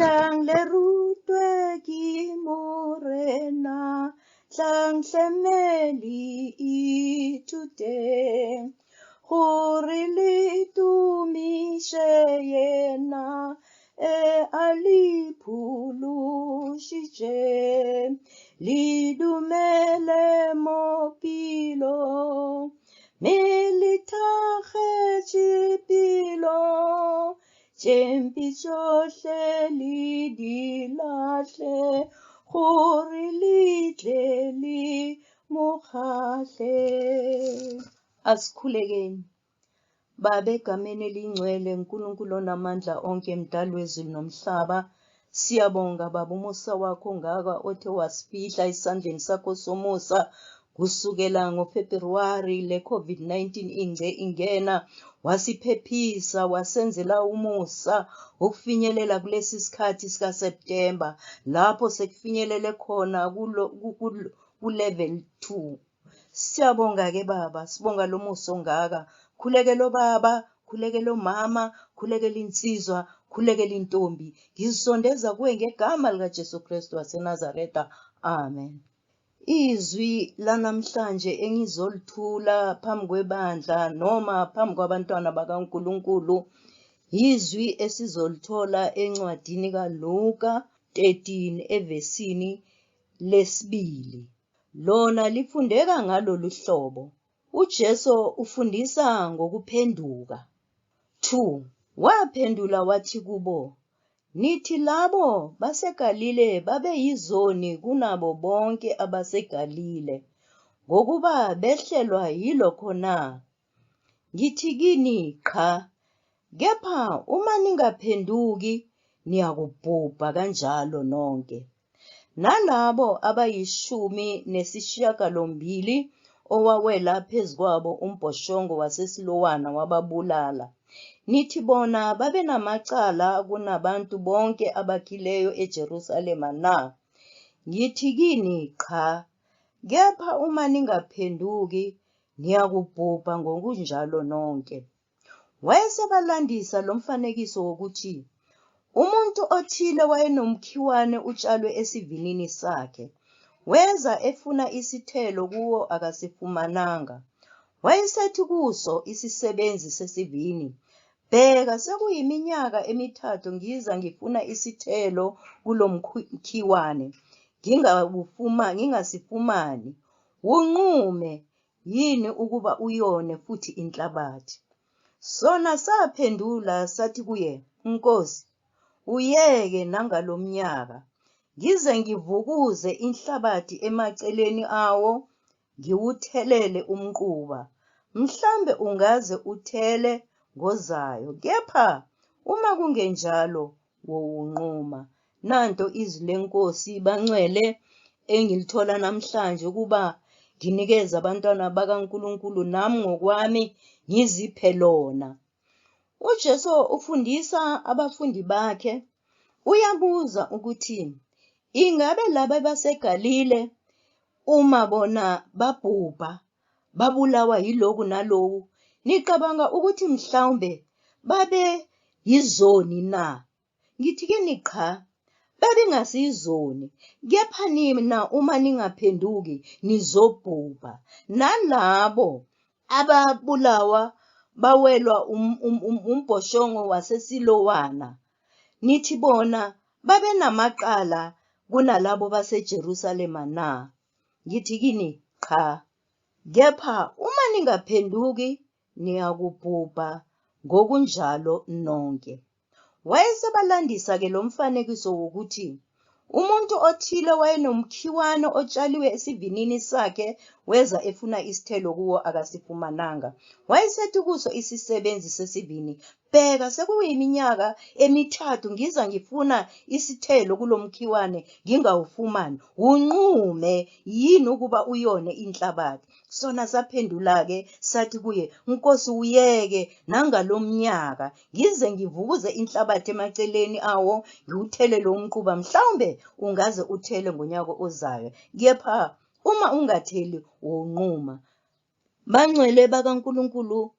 Tlang le rutwe ke Morena, tlang hle mme le ithuteng, gore le tumiše yena e a le phološitšeng. Le dumele mo pelong, mme le thakgetše pelo, tše mpe tšohle le di lahle, gore le tle le mo kgahle. Asikhulekeni. Baba egameni elingcwele, Nkulunkulu onamandla onke, Mdali wezulu nomhlaba, siyabonga Baba umusa wakho ongaka othe wasifihla esandleni sakho somusa kusukela ngoFebruwari le COVID-19 ingce ingena, wasiphephisa, wasenzela umusa ukufinyelela kulesi sikhathi sikaSeptemba lapho sekufinyelele khona ku-level 2. Siyabonga-ke Baba, sibonga lo musa ongaka. Khulekela obaba, khulekela omama, khulekela insizwa, khulekela intombi. Ngizisondeza kuwe ngegama likaJesu Kristu waseNazaretha. Amen. Izwi lanamhlanje engizolithula phambi kwebandla noma phambi kwabantwana bakaNkulunkulu yizwi esizolithola encwadini kaLuka 13 evesini lesibili. Lona lifundeka ngalolu hlobo, uJesu ufundisa ngokuphenduka. 2 waphendula wathi kubo, Nithi labo baseGalile babeyizoni kunabo bonke abaseGalile, ngokuba behlelwa yilokho na? Ngithi kini, qha, kepha uma ningaphenduki niyakubhubha kanjalo nonke. Nalabo abayishumi nesishiyagalombili owawela phezu kwabo umbhoshongo waseSilowana wababulala, nithi bona babenamacala kunabantu bonke abakhileyo eJerusalema na? Ngithi kini, qha, kepha uma ningaphenduki niyakubhubha ngokunjalo nonke. Wayesebalandisa lo mfanekiso wokuthi umuntu othile wayenomkhiwane utshalwe esivinini sakhe. Weza efuna isithelo kuwo akasifumananga. Wayesethi kuso isisebenzi sesivini, Bheka, sekuyiminyaka emithathu ngiza ngifuna isithelo kulo mkhiwane, ngingasifumani. Wunqume yini ukuba uyone futhi inhlabathi? Sona saphendula sathi kuye, Nkosi, uyeke nangalo mnyaka, ngize ngivukuze inhlabathi emaceleni awo, ngiwuthelele umquba. Mhlambe ungaze uthele ngozayo, kepha uma kungenjalo, wowunquma. Nanto izwi leNkosi bangcwele engilithola namhlanje ukuba nginikeze abantwana bakaNkulunkulu nami ngokwami ngiziphe lona. UJesu ufundisa abafundi bakhe, uyabuza ukuthi ingabe laba baseGalile uma bona babhubha babulawa yiloku naloku, nicabanga ukuthi mhlawumbe babe yizoni na? Ngithi kini qha, babengasizoni, kepha nina uma ningaphenduki nizobhubha. Nalabo ababulawa bawelwa umbhoshongo waseSilowana, nithi bona babenamacala kunalabo baseJerusalema na? Ngithi kini qha, kepha uma ningaphenduki niyakubhubha ngokunjalo nonke. Wayesebalandisa-ke lo mfanekiso wokuthi umuntu othile wayenomkhiwane otshaliwe esivinini sakhe, weza efuna isithelo kuwo akasifumananga. Wayesethi kuso isisebenzi sesivini, Bheka, sekuyiminyaka emithathu ngiza ngifuna isithelo kulo mkhiwane ngingawufumani. Wunqume yini ukuba uyone inhlabathi? Sona saphendula-ke sathi kuye, Nkosi, wuyeke nangalo mnyaka, ngize ngivukuze inhlabathi emaceleni awo, ngiwuthelele umquba, mhlawumbe ungaze uthele ngonyaka ozayo. Kepha uma ungatheli, wonquma. Bangcwele bakaNkulunkulu,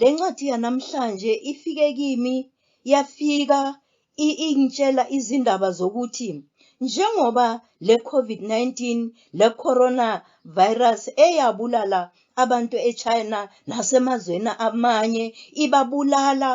le ncwadi yanamhlanje ifike kimi, yafika Ingitshela izindaba zokuthi njengoba le COVID-19, le coronavirus eyabulala abantu eChina nasemazweni amanye, ibabulala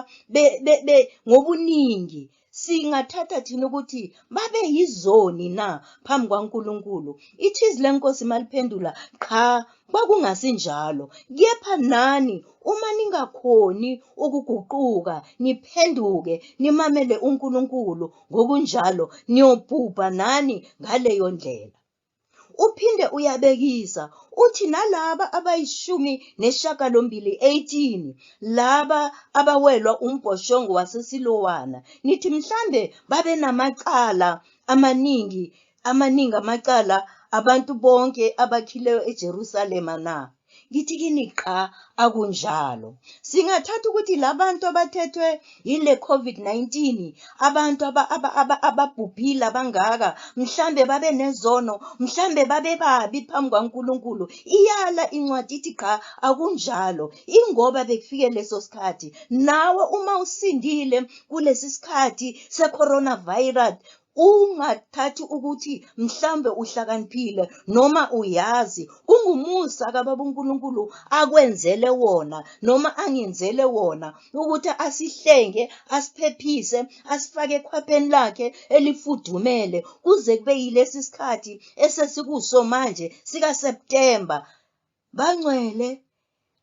ngobuningi, singathatha thina ukuthi babe yizoni na phambi kwaNkulunkulu? Ithi izwi leNkosi maliphendula, qha, kwakungasinjalo. Kepha nani uma ningakhoni ukuguquka niphenduke nimamele uNkulunkulu, ngokunjalo niyobhubha nani ngaleyo ndlela. Uphinde uyabekisa uthi nalaba abayishumi neshagalombili 18 laba abawelwa umbhoshongo waseSilowana, nithi mhlambe babenamacala amaningi, amaningi amacala abantu bonke abakhileyo eJerusalema na? Ngithi kini qha, akunjalo. Singathatha ukuthi labantu abathethwe yile COVID-19, abantu ababhubhile abangaka, mhlambe babe nezono, mhlambe babe babi phambi kwaNkulunkulu. Iyala incwadi ithi qha, akunjalo. Ingoba bekufike leso sikhathi. Nawe uma usindile kulesi sikhathi se-coronavirus, ungathathi ukuthi mhlambe uhlakaniphile noma uyazi, kungumusa kaBaba uNkulunkulu akwenzele wona noma angenzele wona ukuthi asihlenge, asiphephise, asifake ekhwapheni lakhe elifudumele kuze kube yilesi sikhathi esesikuso manje sikaSeptemba. Bangcwele,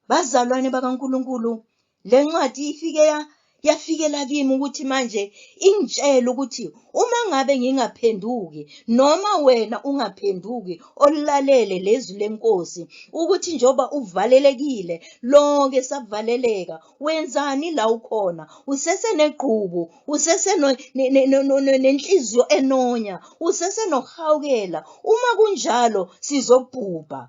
bazalwane bakaNkulunkulu, le ncwadi ifike yafikela kimi ukuthi manje ingitshele ukuthi uma ngabe ngingaphenduki noma wena ungaphenduki olilalele lezwi lenkosi ukuthi njengoba uvalelekile lonke savaleleka wenzani la ukhona usesenegqubu usesenenhliziyo enonya usesenokuhawukela uma kunjalo sizobhubha.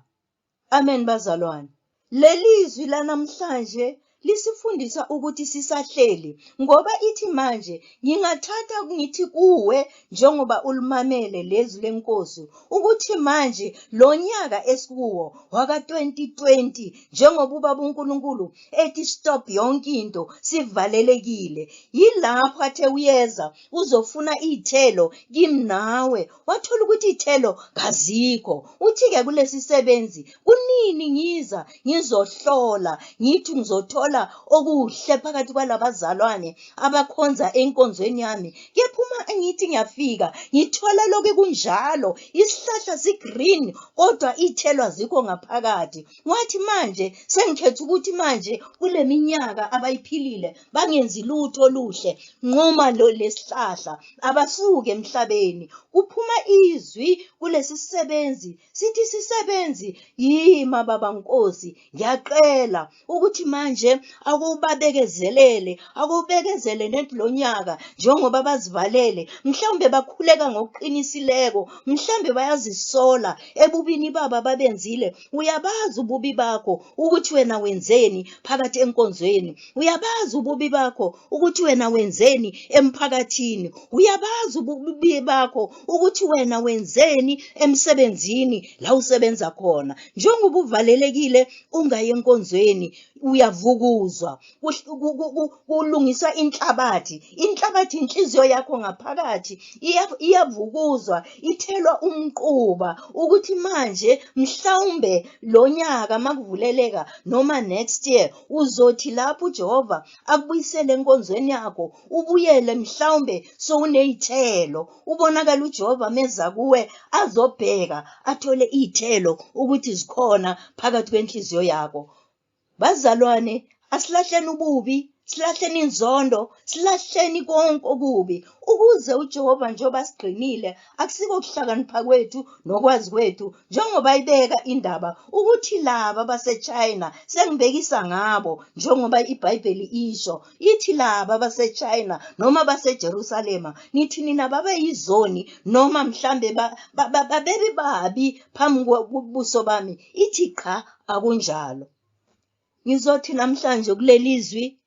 Amen bazalwane. Leli zwi lanamhlanje lisifundisa ukuthi sisahleli ngoba ithi manje ngingathatha ngithi kuwe njengoba ulimamele lezwi lenkosi ukuthi manje lo nyaka esikuwo waka-2020 njengoba ubaba uNkulunkulu ethi stop yonke into sivalelekile yilapho athe uyeza uzofuna iy'thelo kimi nawe wathola ukuthi iy'thelo kazikho. Uthi-ke kulesi sebenzi, kunini ngiza ngizohlola, ngithi ngizothola okuhle phakathi kwalabazalwane abakhonza enkonzweni yami. Kepha uma ngithi ngiyafika, ngithola lokhu kunjalo, isihlahla si-green kodwa iy'thelo azikho ngaphakathi. Wathi manje sengikhetha ukuthi manje kule minyaka abayiphilile bangenzi lutho oluhle, nquma lesihlahla, abasuke emhlabeni. Kuphuma izwi kulesi sisebenzi, sithi sisebenzi, yima baba Nkosi, ngiyacela ukuthi manje akubabekezelele, akubekezele net lo nyaka njengoba bazivalele, mhlawumbe bakhuleka ngokuqinisileko, mhlawumbe bayazisola ebubini babo ababenzile. Uyabazi ububi bakho ukuthi wena wenzeni phakathi enkonzweni. Uyabazi ububi bakho ukuthi wena wenzeni emphakathini. Uyabazi ububi bakho ukuthi wena wenzeni emsebenzini la usebenza khona. Njengoba uvalelekile ungayi enkonzweni, uyavukuzwa, kulungiswa inhlabathi. Inhlabathi inhliziyo yakho ngaphakathi iyavukuzwa, ithelwa umquba ukuthi manje mhlawumbe lo nyaka makuvuleleka noma next year uzothi lapho uJehova akubuyisele enkonzweni yakho ubuyele mhlawumbe sowuney'thelo ubonakala uJehova meza kuwe azobheka athole iy'thelo ukuthi zikhona phakathi kwenhliziyo yakho. Bazalwane, asilahleni ububi, silahleni inzondo, silahleni konke okubi, ukuze uJehova njengoba sigqinile, akusiko ukuhlakanipha kwethu nokwazi kwethu, njengoba ibeka indaba ukuthi laba baseChina, sengibekisa ngabo njengoba iBhayibheli isho, ithi laba baseChina noma baseJerusalema, nithi nina babe yizoni noma mhlambe babebi babi phambi kobuso bami, ithi qha, akunjalo. Ngizothi namhlanje kuleli zwi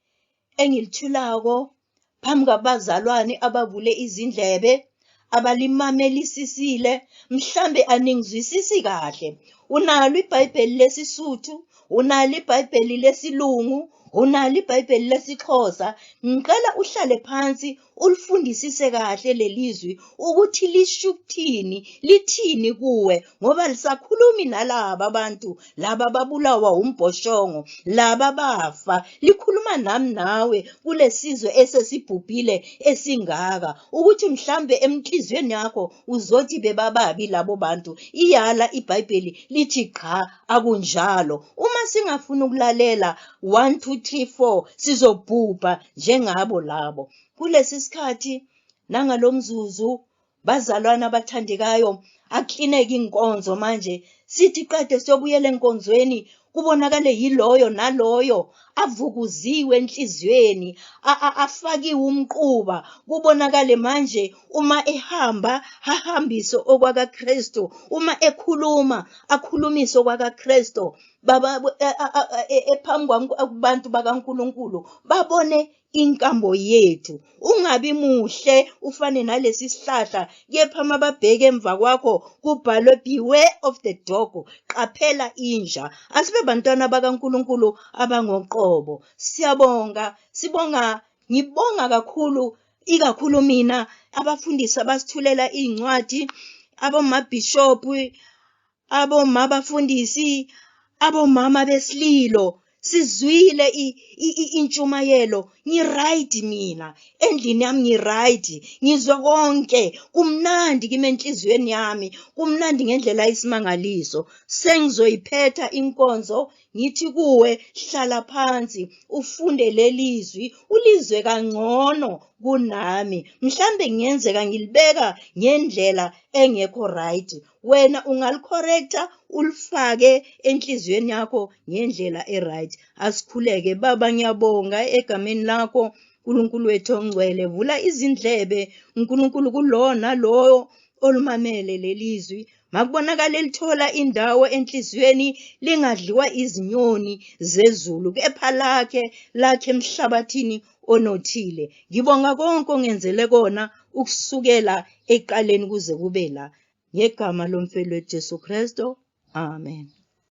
engilithulako phambi kwabazalwane abavule izindlebe, abalimamelisisile, mhlambe aningizwisisi kahle. Unalo iBhayibheli lesiSuthu, unalo iBhayibheli lesilungu, unalo iBhayibheli lesiXhosa. Ngicela uhlale phansi Ulifundisise kahle lelizwi ukuthi lisho ukuthini, lithini kuwe, ngoba lisakhulumi nalaba abantu laba babulawa umbhoshongo, laba bafa. Likhuluma nami nawe kulesizwe esesibhubhile esingaka, ukuthi mhlambe emnhliziyweni yakho uzothi bebababi labo bantu. Iyala iBhayibheli lithi qha, akunjalo. Uma singafuni ukulalela 1 2 3 4 sizobhubha njengabo labo. Kulesi sikhathi nangalomzuzu bazalwane abathandekayo, akuklineke inkonzo manje, sithi qede siyobuyela enkonzweni, kubonakale yiloyo naloyo avukuziwe enhliziyweni, afakiwe umquba, kubonakale manje uma ehamba ahambise okwakaKristu, uma ekhuluma akhulumise okwakaKristu, baba ephambi kwabantu bakaNkulunkulu babone inkambo yethu. Ungabi muhle ufane nalesi sihlahla, kepha mababheke emva kwakho kubhalwe beware of the dog, qaphela inja. Asibe bantwana bakaNkulunkulu abangoqobo. Siyabonga, sibonga, ngibonga kakhulu ikakhulu mina abafundisi abasithulela iy'ncwadi, abomabhishobhi, aboma abafundisi, abomama besililo, sizwile intshumayelo. Ngi-right mina endlini yami, ngi-right, ngizwa konke kumnandi kimi enhliziyweni yami, kumnandi ngendlela eyisimangaliso. Sengizoyiphetha inkonzo ngithi kuwe, hlala phansi ufunde lelizwi, ulizwe kangcono kunami. Mhlambe kungenzeka ngilibeka ngendlela engekho right, wena ungalikhorektha ulifake enhliziyweni yakho ngendlela e-right. Asikhuleke. Baba, ngiyabonga egameni lakho Nkulunkulu wethu ongcwele, vula izindlebe Nkulunkulu kulowo nalowo olumamele lelizwi. Makubonakale lithola indawo enhliziyweni, lingadliwa izinyoni zezulu, kepha lakhe lakhe emhlabathini onothile. Ngibonga konke ongenzele kona ukusukela ekuqaleni kuze kube la. Ngegama lomfeli wethu Jesu Kristu. Amen.